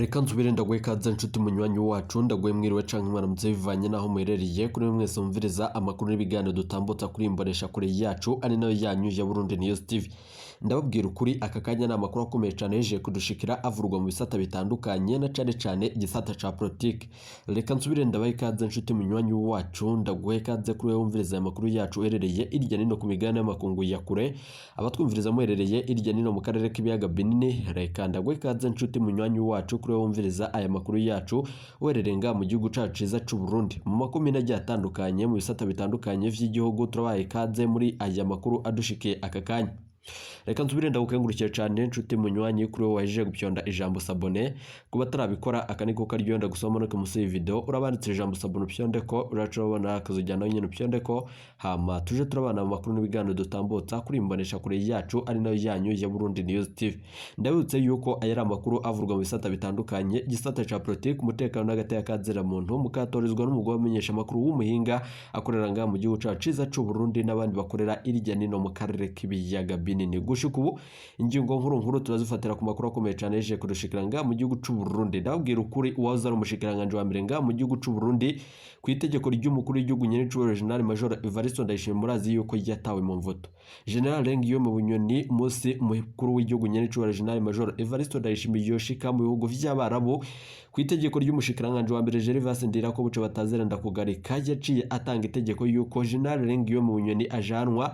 Reka nsubire ndaguhe ikaze nshuti munywanyi wacu, ndaguhe mwiriwe canke mwaramutse bivanye n'aho muherereye. Kuri mwe mwese mumviriza amakuru n'ibiganiro dutambutsa kuri imbonesha kure yacu ari nayo yanyu ya Burundi News TV. Ndababwira ukuri, aka kanya ni amakuru akomeye cane yeje kudushikira avurwa mu bisata bitandukanye na cane cane igisata ca politike. Reka nsubire ndabahe ikaze nshuti munywanyi wacu, ndaguhe ikaze kuri wewe wumviriza aya makuru yacu uherereye irya nino ku migabane y'amakungu ya kure, abatwumviriza muherereye irya nino mu karere k'ibiyaga binini. Reka ndaguhe ikaze nshuti munywanyi wacu kuri wewe wumviriza aya makuru yacu uherereye ngaha mu gihugu cacu ciza c'u Burundi, mu makomine agiye atandukanye, mu bisata bitandukanye vy'igihugu. Turabahaye ikaze muri aya makuru adushikiye aka kanya. Reka nsubire ndagukengurukiye cane nshuti munywanyi kuri wowe wahejeje gupyonda ijambo s'abonner. Ku batarabikora, aka niko karyo ndagusoma no munsi y'iyi video urabanditse ijambo s'abonner, upyonde ko uraca urabona akazujyana nyine, upyonde ko hama tuje turabana mu makuru n'ibiganiro dutambutsa kuri imbonesha kure yacu ari nayo yanyu ya Burundi News TV. Ndabibutse yuko aya ari amakuru avurwa mu bisata bitandukanye, igisata ca politike, umutekano n'agateka muntu, mukatorizwa n'umugabo wamenyesha amakuru w'umuhinga akorera ngaha mu gihugu cacu ciza c'u Burundi n'abandi bakorera irya nino mu karere k'ibiyaga binini. Gushika ubu ingingo nkuru nkuru turazifatira ku makuru akomeye cane yeje kudushikira ngaha mu gihugu c'u Burundi. Ndababwira ukuri, uwahoze ari umushikiranganji wa mbere ngaha mu gihugu c'u Burundi ku itegeko ry'umukuru w'igihugu nyenicubahiro General Major Evariste Ndayishimiye, murazi yuko yatawe mu mvuto. General Guillaume Bunyoni, umunsi mukuru w'igihugu nyenicubahiro General Major Evariste Ndayishimiye yoshika mu bihugu vy'Abarabu, ku itegeko ry'umushikiranganji wa mbere Gervais Ndirakobuca batazera ndakugarika, yaciye atanga itegeko yuko General Guillaume Bunyoni ajanwa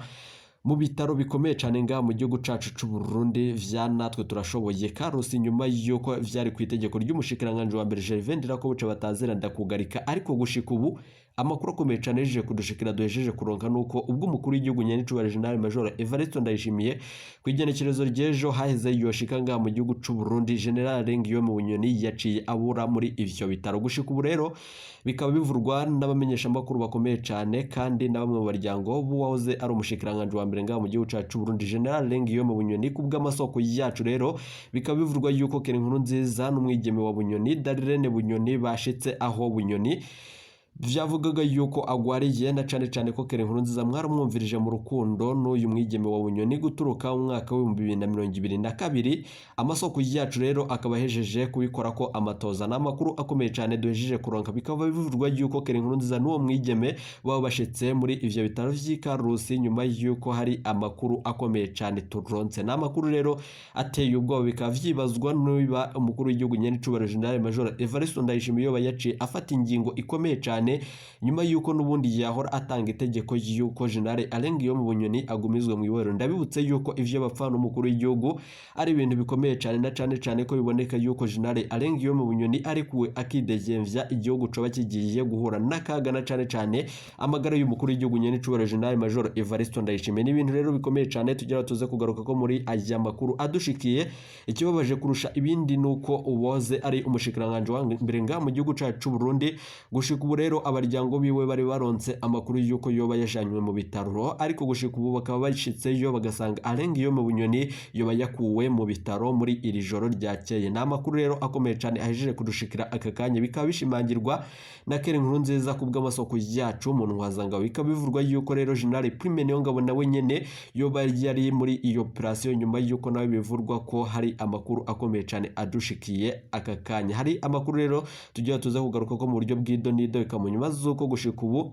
mu bitaro bikomeye cane ngaha mu gihugu cacu c'u Burundi vya natwe turashoboye Karusi, nyuma yuko vyari ku itegeko ry'umushikiranganji wa mbere Gervais Ndirakobuca batazera ndakugarika. Ariko gushika ubu amakuru akomeye cane yejeje kudushikira, duhejeje kuronka, nuko ubwo umukuru w'igihugu nyenicubahiro General Major Evariste Ndayishimiye ku igenekerezo ry'ejo haheze yoshika ngaha mu gihugu c'u Burundi, General Guillaume Bunyoni yaciye abura muri ivyo bitaro. Gushika ubu rero bikaba bivurwa n'abamenyesha amakuru bakomeye cane kandi na bamwe mu baryango b'uwahoze ari umushikiranganji wa mbere ngaha mu gihugu cacu c'u Burundi General Guillaume Bunyoni. Kubw'amasoko yacu rero bikaba bivurwa yuko Kera inkuru nziza n'umwigeme wa Bunyoni Darlene Bunyoni bashitse aho Bunyoni vyavugaga yuko agwariye, na cane cane ko Kera inkuru nziza mwaramwumvirije mu rukundo n'uyu mwigeme wa Bunyoni guturuka mu mwaka w'2022. Amasoko yacu rero akaba ahejeje kubikora ko amatoza n'amakuru akomeye cane duhejeje kuronka, bikaba bivurwa yuko Kera inkuru nziza n'uwo mwigeme baba bashitse muri ivyo bitaro vy'i Karusi, nyuma yuko hari amakuru akomeye cane turonse. N'amakuru rero ateye ubwoba, bikaba vyibazwa niba umukuru w'igihugu nyenicubahiro General Major Evariste Ndayishimiye yoba yaciye afata ingingo ikomeye cane nyuma yuko n'ubundi yahora atanga itegeko yuko General Alain Guillaume Bunyoni agumizwa mu ibohero. Ndabibutse yuko ivyo bapfa n'umukuru w'igihugu ari ibintu bikomeye cane, na cane cane ko biboneka yuko General Alain Guillaume Bunyoni arekuwe akidegemvya, igihugu coba kigiye guhura n'akaga, na cane cane amagara y'umukuru w'igihugu nyenicubahiro General Major Evariste Ndayishimiye. Ni ibintu rero bikomeye cane tugira tuze kugaruka ko muri aya makuru adushikiye. Ikibabaje kurusha ibindi nuko uwoze ari umushikiranganji wa mbere ngaha mu gihugu cacu c'u Burundi, gushika ubu rero abaryango biwe bari baronse amakuru yuko yoba yajanywe mu bitaro, ariko gushika ubu bakaba bashitseyo bagasanga Alain Guillaume Bunyoni yoba yakuwe mu bitaro muri iri joro ryakeye. Ni amakuru rero akomeye cane ahejeje kudushikira aka kanya, bikaba bishimangirwa na Kera inkuru nziza kubw'amasoko yacu mu ntwazangabo. Bikaba bivurwa yuko rero General Prime Niyongabo nawe nyene yoba yari muri iyo operation, nyuma yuko nawe bivurwa ko hari amakuru akomeye cane adushikiye aka kanya. Hari amakuru rero tugira tuze kugaruka ko mu buryo bw'ido n'ido, bikaba nyuma z'uko gushika ubu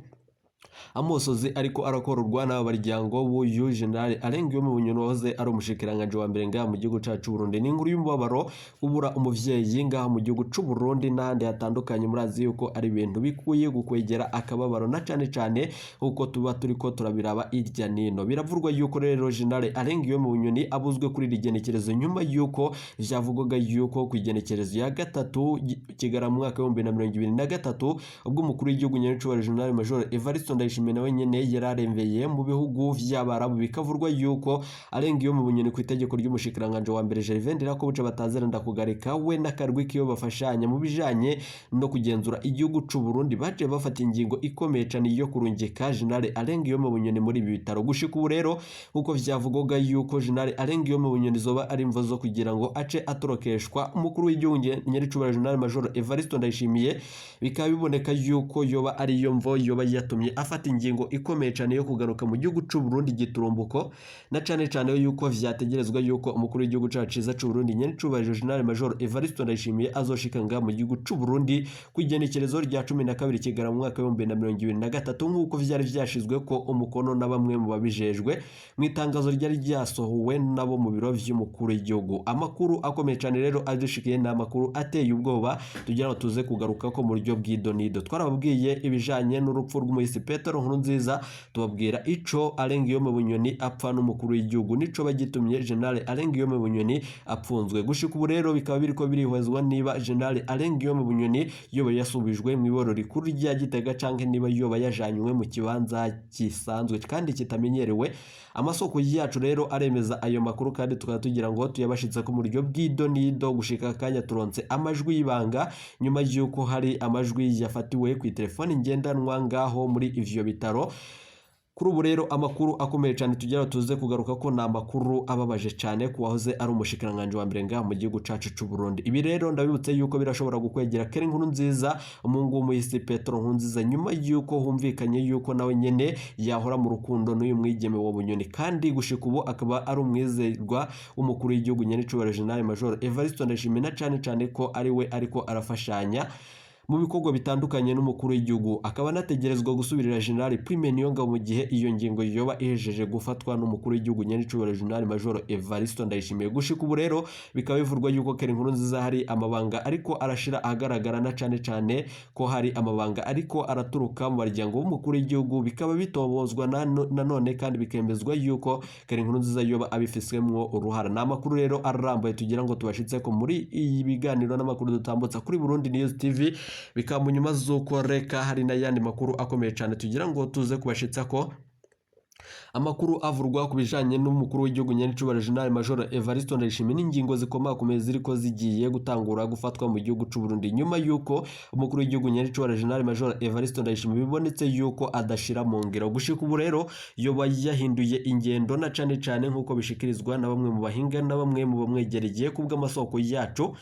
amosozi ariko arakororwa n'aba baryango b'uyu General Alain Guillaume Bunyoni wahoze ari umushikiranganji wa mbere ngaha mu gihugu cacu Burundi. Ni inkuru y'umubabaro ubura umuvyeyi ngaha mu gihugu c'u Burundi n'ahandi hatandukanye. Murazi yuko ari ibintu bikwiye gukwegera akababaro, na cane cane uko tuba turiko turabiraba irya nino. Biravurwa yuko rero General Alain Guillaume Bunyoni abuzwe kuri iri genekerezo, nyuma yuko vyavugwaga yuko ku igenekerezo ya 3 Kigarama mu mwaka w'2023, ubwo umukuru w'igihugu nyenicubahiro General Major Evariste Ndayishimiye nawe nyene yararemveye mu bihugu vy'Abarabu, bikavurwa yuko Alain Guillaume Bunyoni ku itegeko ry'umushikiranganji wa mbere Gervais Ndirakobuca batazera ndakugarika, we n'akarwi kiyo bafashanya mu bijanye no kugenzura igihugu c'u Burundi, baje bafata ingingo ikomeye cane yo kurungika General Alain Guillaume Bunyoni muri ibi bitaro. Gushika ubu rero nkuko vyavugwaga yuko General Alain Guillaume Bunyoni zoba ari imvo zo kugira ngo ace atorokeshwa umukuru w'igihugu nyenicubahiro General Major Evariste Ndayishimiye, bikaba biboneka yuko yoba ari yo mvo yoba yatumye afata afata ingingo ikomeye cane yo kugaruka mu gihugu c'u Burundi giturumbuko, na cane cane yuko vyategerezwa yuko umukuru w'igihugu cacu ciza c'u Burundi nyenicubahiro General Major Evariste Ndayishimiye azoshika ngaha mu gihugu c'u Burundi ku igenekerezo rya 12 Kigarama mu mwaka wa 2023, nk'uko vyari vyashizwe ko umukono na bamwe mu babijejwe mu itangazo ryari ryasohowe nabo mu biro vy'umukuru w'igihugu. Amakuru akomeye cane rero adushikiye ni amakuru ateye ubwoba, tugira ngo tuze kugaruka ko mu buryo bw'idonido. Twarababwiye ibijanye n'urupfu rw'umuhisi Petero Nkurunziza, tubabwira ico Alain Guillaume Bunyoni apfa n'umukuru w'igihugu nico bagitumye General Alain Guillaume Bunyoni apfunzwe. Gushika ubu rero bikaba biriko birihwezwa niba General Alain Guillaume Bunyoni yoba yasubijwe mu iboro rikuru rya Gitega canke niba yoba yajanywe mu kibanza gisanzwe kandi kitamenyerewe. Amasoko yacu rero aremeza ayo makuru, kandi tukaba tugira ngo tuyabashitse ko mu buryo bw'idonido. Gushika akanya turonse amajwi y'ibanga nyuma y'uko hari amajwi yafatiwe ku telefone ngendanwa ngaho muri ivyo bitaro. Kuri ubu rero amakuru akomeye cyane tugira tuze kugaruka ko ni amakuru ababaje cyane ku wahoze ari umushikiranganji wa mbere ngaha mu gihugu cacu c'u Burundi. Ibi rero ndabibutse yuko birashobora gukwegera Keri Nkurunziza, umuhungu w'umuhisi Petero Nkurunziza, nyuma yuko humvikanye yuko nawe nyene yahora mu rukundo n'uyu mwigeme wa Bunyoni, kandi gushika ubu akaba ari umwizerwa w'umukuru w'igihugu nyenicubahiro General Major Evariste Ndayishimiye, na cane cane ko ari we ariko arafashanya mu bikorwa bitandukanye n'umukuru w'igihugu, akaba anategerezwa gusubirira General Prime Niyongabo mu gihe iyo ngingo yoba ihejeje gufatwa n'umukuru w'igihugu nyenicubahiro General Major Evariste Ndayishimiye. Gushika ubu rero bikaba bivurwa yuko Keri Nkurunziza hari amabanga ariko arashira ahagaragara, na cane cane ko hari amabanga ariko araturuka mu baryango w'umukuru w'igihugu, bikaba bitobozwa nanone kandi bikemezwa yuko Keri Nkurunziza yoba abifiswemwo uruhara. Ni amakuru rero arambuye tugira ngo tubashitse ko muri iyi biganiro n'amakuru dutambutsa kuri Burundi News TV. Bikaba mu nyuma z'uko reka hari n'ayandi makuru akomeye cyane tugira ngo tuze kubashitsa ko amakuru avurwa ku bijanye n'umukuru w'igihugu nyenicubahiro General Major Evariste Ndayishimiye n'ingingo zikomakomeye ziriko zigiye gutangura gufatwa mu gihugu c'u Burundi, nyuma yuko umukuru w'igihugu nyenicubahiro General Major Evariste Ndayishimiye bibonetse yuko adashira mu ngiro. Gushika ubu rero yoba yahinduye ingendo, na cane cane nk'uko bishikirizwa na bamwe mu bahinga na bamwe mu bamwegereye kubw'amasoko yacu.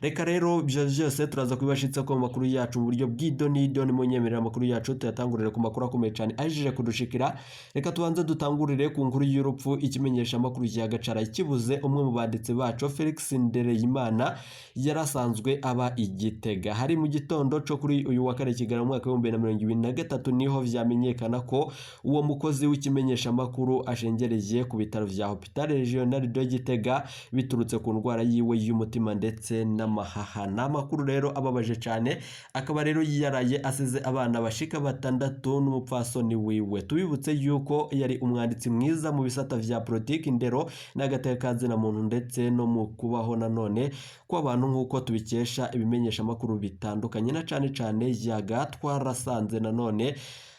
Reka rero ibyo byose turaza kubibashitsa ko mu makuru yacu mu buryo bw'idonido. Nimunyemerera amakuru yacu tuyatangurire ku makuru akomeye cyane ahejeje kudushikira. Reka tubanze dutangurire ku nkuru y'urupfu. Ikimenyesha amakuru ya Gacara kibuze umwe mu banditsi bacu Felix Ndereyimana yari asanzwe aba i Gitega. Hari mu gitondo co kuri uyu wa kane Kigarama mu mwaka wa 2023 niho vyamenyekana ko uwo mukozi w'ikimenyesha amakuru ashengereye ku bitaro vya Hopital Regional de Gitega biturutse ku ndwara yiwe y'umutima ndetse n'amahaha. Ni amakuru rero ababaje cyane, akaba rero yaraye asize abana bashika 6 n'umupfasoni wiwe. Tubibutse yuko yari umwanditsi mwiza mu bisata vya politiki, indero n'agateka na muntu, ndetse no mu kubaho nanone kw'abantu, nk'uko tubikesha ibimenyesha amakuru bitandukanye, na cane cane yaga twarasanze nanone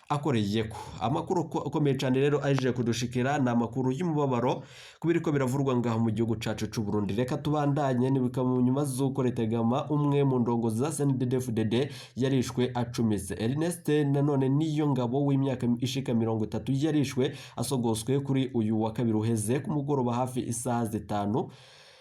akoreye ko. Amakuru akomeye cyane rero aje kudushikira ni amakuru y'umubabaro kubiriko biravurwa ngaho mu gihugu cacu c'u Burundi. Reka tubandanye nibika mu nyuma z'uko Rutegama umwe mu ndongozi za CNDD-FDD yarishwe acumise. Ernest nanone niyo ngabo w'imyaka ishika 30 yarishwe asogoswe kuri uyu wa kabiri uheze ku mugoroba hafi isaha 5.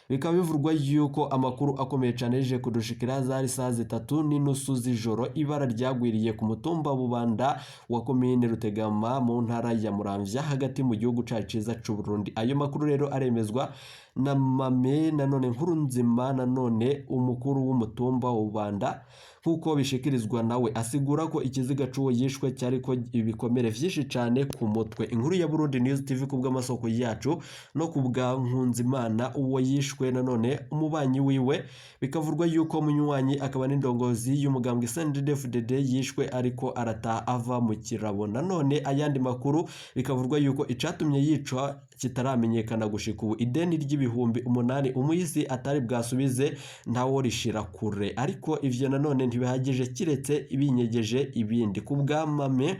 Bikaba bivurwa yuko amakuru akomeye cyane yaje kudushikira zari saa 3:30 z'ijoro, ibara ryagwiriye ku mutumba Bubanda wa komine Rutegama mu ntara ya Muramvya hagati mu gihugu cacu ciza c'u Burundi. Ayo makuru rero aremezwa na Mame nanone Nkurunzima, nanone umukuru w'umutumba wa Bubanda, nk'uko bishikirizwa nawe asigura ko ikiziga c'uwo yishwe cyariko ibikomere vyinshi cane ku mutwe. Inkuru ya Burundi News TV kubw'amasoko yacu no kubwa Nkunzimana uwo yishwe nanone umubanyi wiwe, bikavurwa yuko munywanyi akaba n'indongozi y'umugambwe CNDD-FDD yishwe ariko arataha ava mu kirabo. Nanone ayandi makuru bikavurwa yuko icatumye yicwa kitaramenyekana gushika ubu. Ideni ry'ibihumbi 8 umuhisi atari bwasubize ntawo rishira kure, ariko ivyo nanone ntibihagije kiretse ibinyegeje ibindi. Ku bwamame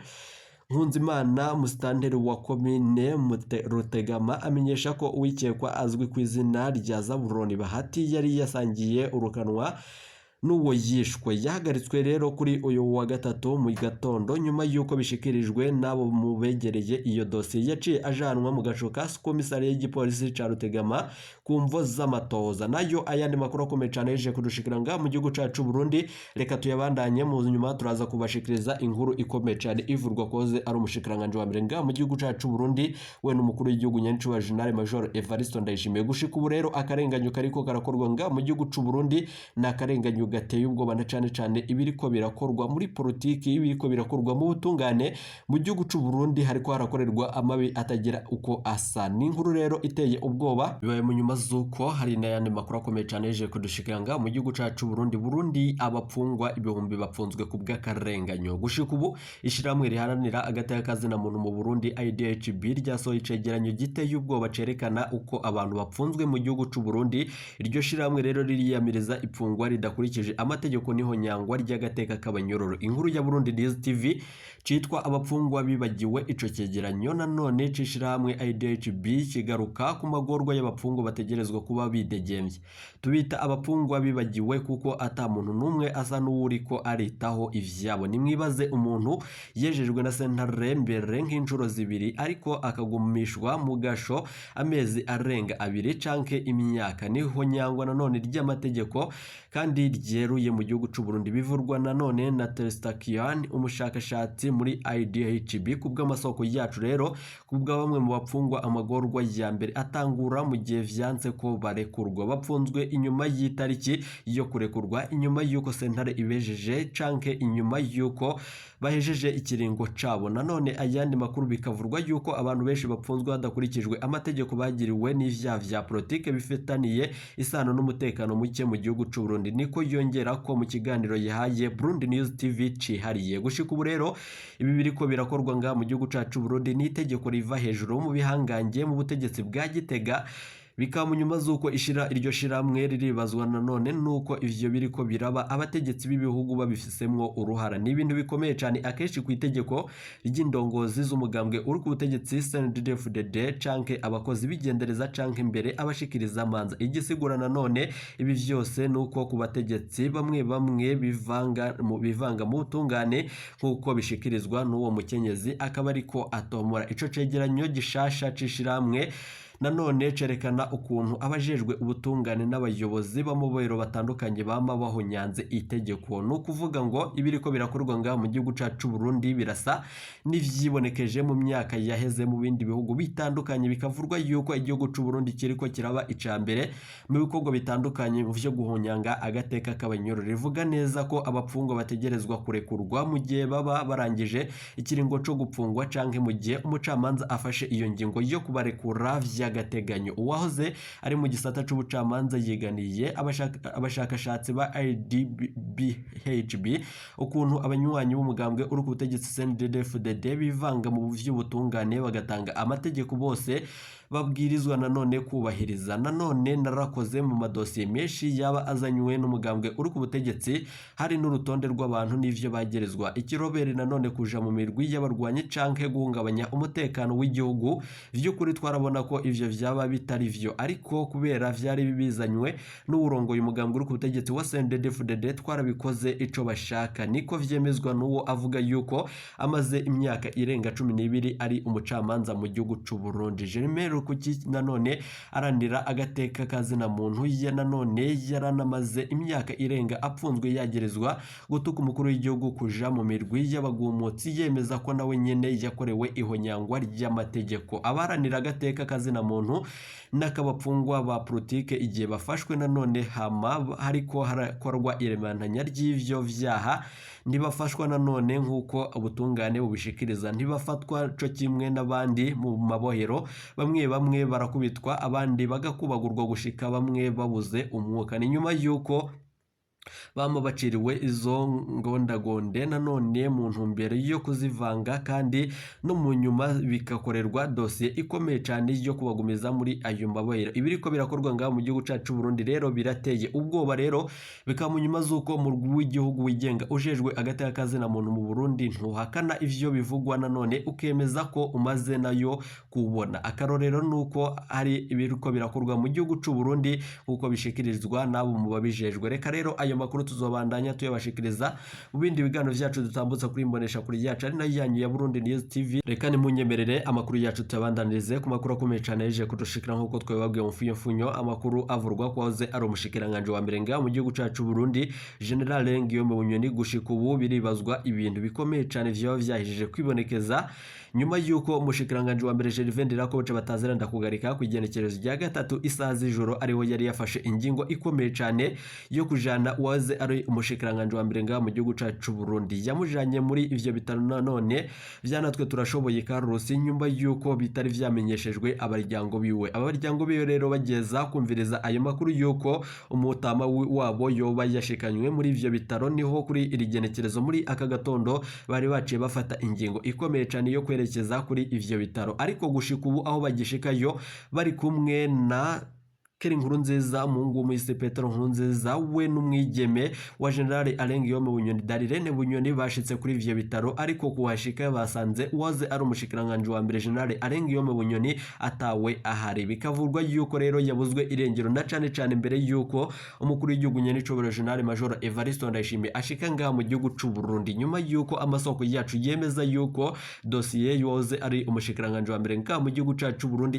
Nkunzimana, musitanteri wa komine Rutegama, amenyesha ko uwikekwa azwi ku izina rya Zaburoni Bahati yari yasangiye urukanwa n'uwo yishwe. Yahagaritswe rero kuri uyu wa gatatu mu gatondo nyuma y'uko bishikirijwe n'abo mu begereye iyo dosiye. Yaciye ajanwa mu gaco ka komisariya y'igipolisi ca Rutegama ku mvo z'amatohoza. Nayo ayandi makuru akomeye cane yeje kudushikira ngaha mu gihugu cacu Burundi, reka tuyabandanye mu nyuma turaza kubashikiriza inkuru ikomeye cane ivurwa koze ari umushikiranganje wa mbere ngaha mu gihugu cacu Burundi we n'umukuru w'igihugu nyancubahiro General Major Evariste Ndayishimiye. Gushika ubu rero akarenganyo kariko karakorwa ngaha mu gihugu c'u Burundi ni akarenganyo gateye ubwoba, na cane cane ibiriko birakorwa muri politiki, ibiriko birakorwa mu butungane mu gihugu c'u Burundi. Hariko harakorerwa amabi atagira uko asa. Ni inkuru rero iteye ubwoba bibaye mu nyuma z'uko hari n'ayandi makuru akomeye cane yeje kudushikira ngaha mu gihugu cacu Burundi. Burundi abapfungwa ibihumbi bapfunzwe ku bw'akarenganyo. Gushika ubu ishirahamwe riharanira agateka kazina muntu mu Burundi IDHB ryasohoye icegeranyo giteye ubwoba cerekana uko abantu bapfunzwe mu gihugu c'u Burundi. Iryo shirahamwe rero ririyamiriza ipfungwa ridakurikije amategeko n'ihonyangwa ry'agateka k'abanyororo. Inkuru ya Burundi News TV citwa abapfungwa bibagiwe. Ico cegeranyo nanone c'ishirahamwe IDHB kigaruka ku magorwa y'abapfungwa bategerezwa kuba bidegemvye. Tubita abapfungwa bibagiwe kuko ata muntu n'umwe asa n'uwuriko aritaho ivyabo. Nimwibaze umuntu yejejwe na sentare mbere nk'inshuro zibiri ariko akagumishwa mu gasho amezi arenga abiri canke imyaka. Niho nyangwa nanone ry'amategeko kandi ryeruye mu gihugu c'u Burundi. Bivurwa nanone na Testakian, umushakashatsi muri IDHB. Ku bw'amasoko yacu rero, ku bwa bamwe mu bapfungwa, amagorwa ya mbere atangura mu gihe vyanse ko barekurwa, bapfunzwe inyuma y'itariki yo kurekurwa, inyuma y'uko sentare ibejeje canke inyuma y'uko bahejeje ikiringo cabo. Nanone ayandi makuru bikavurwa yuko abantu benshi bapfunzwe hadakurikijwe amategeko bagiriwe n'ivyaha vya politike bifitaniye isano n'umutekano muke mu gihugu c'u Burundi. Niko yongera ko mu kiganiro yahaye Burundi News TV cihariye. Gushika ubu rero ibi biriko birakorwa ngaha mu gihugu cacu Burundi ni itegeko riva hejuru mu bihangange mu butegetsi bwa Gitega. Bikaba mu nyuma z'uko ishira iryo shiramwe riribazwa nanone nuko ivyo biriko biraba abategetsi b'ibihugu babifisemwo uruhara. Ni ibintu bikomeye cane akenshi ku itegeko ry'indongozi z'umugambwe uri ku butegetsi CNDD-FDD canke abakozi bigendereza canke mbere abashikiriza amanza. Igisigura nanone ibi vyose nuko ku bategetsi bamwe bamwe bivanga mu butungane nk'uko bishikirizwa n'uwo mukenyezi, akaba ariko atomora. Ico cegeranyo gishasha c'ishiramwe nanone cerekana ukuntu abajejwe ubutungane n'abayobozi b'amabero batandukanye bama bahonyanze itegeko. Ni ukuvuga ngo ibiriko birakorwa ngaha mu gihugu cacu Burundi birasa n'ivyibonekeje mu myaka yaheze mu bindi bihugu bitandukanye. Bikavurwa yuko igihugu c'u Burundi kiriko kiraba ica mbere mu bikorwa bitandukanye mu vyo guhonyanga agateka k'abanyororo. Rivuga neza ko abapfungwa bategerezwa kurekurwa mu gihe baba barangije ikiringo co gupfungwa canke mu gihe umucamanza afashe iyo ngingo yo kubarekura vy'agateganyo. Uwahoze ari mu gisata c'ubucamanza yiganiye abashakashatsi ba IDBHB ukuntu abanywanyi b'umugambwe uri ku butegetsi CNDD-FDD bivanga mu vy'ubutungane bagatanga amategeko bose babwirizwa nanone kubahiriza. Nanone narakoze mu madosiye menshi yaba azanywe n'umugambwe uri ku butegetsi, hari n'urutonde rw'abantu n'ivyo bagerezwa. Ikirobere nanone kuja mu mirwi y'abarwanyi canke guhungabanya umutekano w'igihugu, vy'ukuri twarabona ko ivyo vyaba bitari vyo, ariko kubera vyari bizanywe n'uwurongoye umugambwe uri ku butegetsi wa CNDD-FDD twarabikoze ico bashaka. Niko vyemezwa n'uwo avuga yuko amaze imyaka irenga 12 ari umucamanza mu gihugu c'u Burundi. Germain Rukuki nanone aranira agateka kazina muntu ye, nanone yaranamaze imyaka irenga apfunzwe yagerezwa gutuka umukuru w'igihugu, kuja mu mirwi y'abagumutsi, yemeza ko nawe nyene yakorewe ihonyangwa ry'amategeko. Abaharanira agateka kazina muntu n'akabapfungwa ba politike igihe bafashwe nanone hama hariko harakorwa iremantanya ry'ivyo vyaha ntibafashwa nanone nk'uko ubutungane bubishikiriza, ntibafatwa co kimwe n'abandi mu mabohero. Bamwe bamwe barakubitwa, abandi bagakubagurwa gushika bamwe babuze umwuka. Ni nyuma y'uko bama baciriwe izo ngondagonde nanone mu ntumbero yo kuzivanga, kandi no mu nyuma bikakorerwa dosiye ikomeye cyane yo kubagumiza muri ayo mabohero. Ibiriko birakorwa ngaha mu gihugu cacu Burundi rero birateye ubwoba. Rero bikaba mu nyuma z'uko umurwi w'igihugu wigenga ujejwe agateka kazina muntu mu Burundi ntuhakana ivyo bivugwa, nanone ukemeza ko umaze nayo kubona. Akarorero nuko hari ibiriko birakorwa mu gihugu c'u Burundi nk'uko bishikirizwa n'abo mu babijejwe. Reka rero ayo Ayo makuru tuzobandanya tuyabashikiriza mu bindi biganiro vyacu dutambutsa kuri imbonesha kuri yacu ari nayo yanyu ya Burundi News TV. Reka nimunyemerere amakuru yacu tuyabandanirize ku makuru akomeye cane yaje kudushikira nk'uko twabibabwiye mu mfunyo. Amakuru avurwa ko wahoze ari umushikiranganje wa mbere ngaha mu gihugu cacu Burundi, General Guillaume Bunyoni, gushika ubu biribazwa ibintu bikomeye cane vyoba vyahijije kwibonekeza nyuma yuko umushikiranganje wa mbere Gervais Ndirakobuca batazira ndakugarika ku igenekerezo rya 3 isaha z'ijoro ariho yari yafashe ingingo ikomeye cane yo kujana uwahoze ari umushikiranganje wa mbere ngaha mu gihugu cacu Burundi. Yamujanye muri ivyo bitaro nanone vya Natwe Turashoboye Karusi, nyuma yuko bitari vyamenyeshejwe abaryango biwe. Abaryango biwe rero bageza kumviriza ayo makuru yuko umutama wabo yoba yashikanywe muri ivyo bitaro, niho kuri iri genekerezo muri aka gatondo bari baciye bafata ingingo ikomeye cane yo kwerekeza kuri ivyo bitaro. Ariko gushika ubu aho bagishikayo bari kumwe na Keri Nkurunziza, umuhungu w'umuhisi Petero Nkurunziza, we n'umwigeme wa General Alain Guillaume Bunyoni, Darirene Bunyoni, bashitse kuri ivyo bitaro. Ariko kuhashika basanze uwaze ari umushikiranganje wa mbere General Alain Guillaume Bunyoni atawe ahari. Bikavurwa yuko rero yabuzwe irengero, na cane cane mbere yuko umukuru w'igihugu nyenicubahiro General Major Evariste Ndayishimiye ashika ngaha mu gihugu c'u Burundi, nyuma yuko amasoko yacu yemeza yuko dosiye y'uwahoze ari umushikiranganje wa mbere ngaha mu gihugu cacu c'u Burundi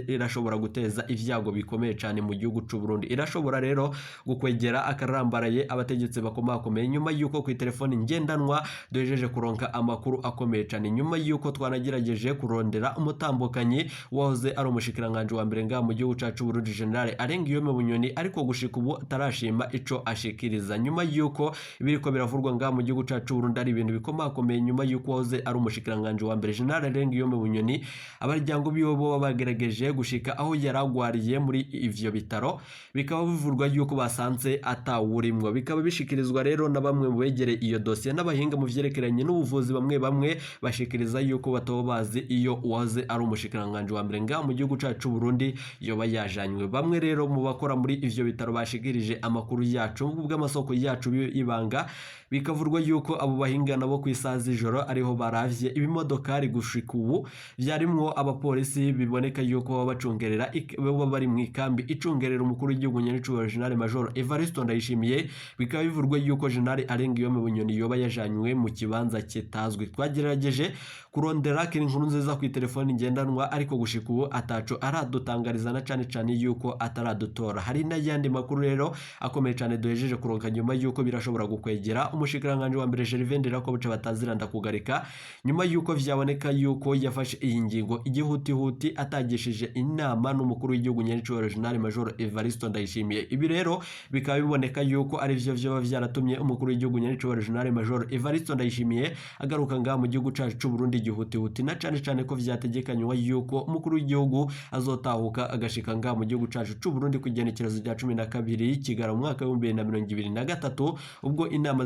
irashobora guteza ivyago bikomeye cane mu gihugu c'u Burundi. Irashobora rero gukwegera akarambaraye abategetsi bakomakomeye, nyuma yuko ku telefoni ngendanwa duhejeje kuronka amakuru akomeye cane, nyuma yuko twanagerageje kurondera umutambukanyi wahoze ari umushikiranganje wa mbere ngaha mu gihugu cacu Burundi General Alain Guillaume Bunyoni, ariko gushika ubu atarashima ico ashikiriza, nyuma yuko ibiriko biravurwa ngaha mu gihugu cacu Burundi ari ibintu bikomakomeye, nyuma yuko wahoze ari umushikiranganje wa mbere General Alain Guillaume Bunyoni abaryango biwe bo bagerageje gushika aho yaragwariye muri ivyo bitaro, bikaba bivurwa yuko basanze atawurimwo. Bikaba bishikirizwa rero na bamwe mu begereye iyo dosiye n'abahinga mu vyerekeranye n'ubuvuzi. Bamwe bamwe bashikiriza yuko bataba bazi iyo uwahoze ari umushikiranganje wa mbere ngaha mu gihugu cacu Burundi yoba yajanywe. Bamwe rero mu bakora muri ivyo bitaro bashikirije amakuru yacu bw'amasoko yacu y'ibanga, bikavurwa yuko abo bahinga nabo ku isaha z'ijoro ariho baravye ibimodokari gushika ubu vyarimwo abapolisi, biboneka yuko baba bacungerera, baba bari mu ikambi icungerera umukuru w'igihugu nyenicubahiro General Major Evariste Ndayishimiye. Bikaba bivurwa yuko General Alain Guillaume Bunyoni yoba yajanywe mu kibanza kitazwi. Twagerageje kurondera Keri Nkurunziza ku telefoni ngendanwa, ariko gushika ubu ataco aradutangariza, na cane cane yuko ataradutora. Hari n'ayandi makuru rero akomeye cane duhejeje kuronka nyuma yuko birashobora gukwegera umushikiranganje wa mbere Gervais Ndirakobuca batazira ndakugarika, nyuma yuko vyaboneka yuko yafashe iyi ngingo igihutihuti atagishije inama n'umukuru w'igihugu nyenicubahiro General Major Evariste Ndayishimiye. Ibi rero bikaba biboneka yuko ari vyo vyoba vyaratumye umukuru w'igihugu nyenicubahiro General Major Evariste Ndayishimiye agaruka ngaha mu gihugu cacu c'u Burundi igihutihuti, na cane cane ko vyategekanywa yuko umukuru w'igihugu azotahuka agashika ngaha mu gihugu cacu c'u Burundi ku igenekerezo rya 12 Kigarama mu mwaka w'2023, ubwo inama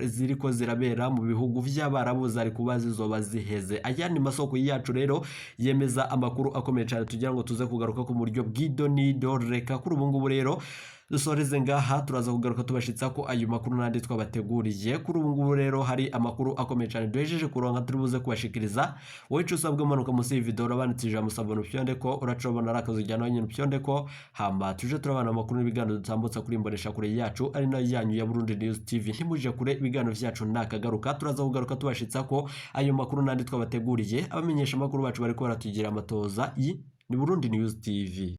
ziriko zirabera mu bihugu vy'Abarabu zari kuba zizoba ziheze. Ayandi masoko yacu rero yemeza amakuru akomeye cane tugira ngo tuze kugaruka ku buryo bw'idonido. Reka kuri ubu ngubu rero dusoreze ngaha, turaza kugaruka tubashitsa ko ayo makuru n'andi twabateguriye. Kuri ubu ngubu rero hari amakuru akomeye cyane duhejeje kuronka turi buze kubashikiriza. Wowe ico usabwa, umanuka munsi y'iyi video, urabanditse ijambo s'abonner, upyonde ko uracobona ari akazu ujyana nyine, upyonde ko hama tuje turabana amakuru n'ibiganiro dutambutsa kuri imbonesha kure yacu ari nayo yanyu ya Burundi News TV. Ntimuje kure, ibiganiro vyacu nakagaruka. Turaza kugaruka tubashitsa ko ayo makuru n'andi twabateguriye. Abamenyesha amakuru bacu bariko baratugira amatoza. Iyi ni Burundi News TV.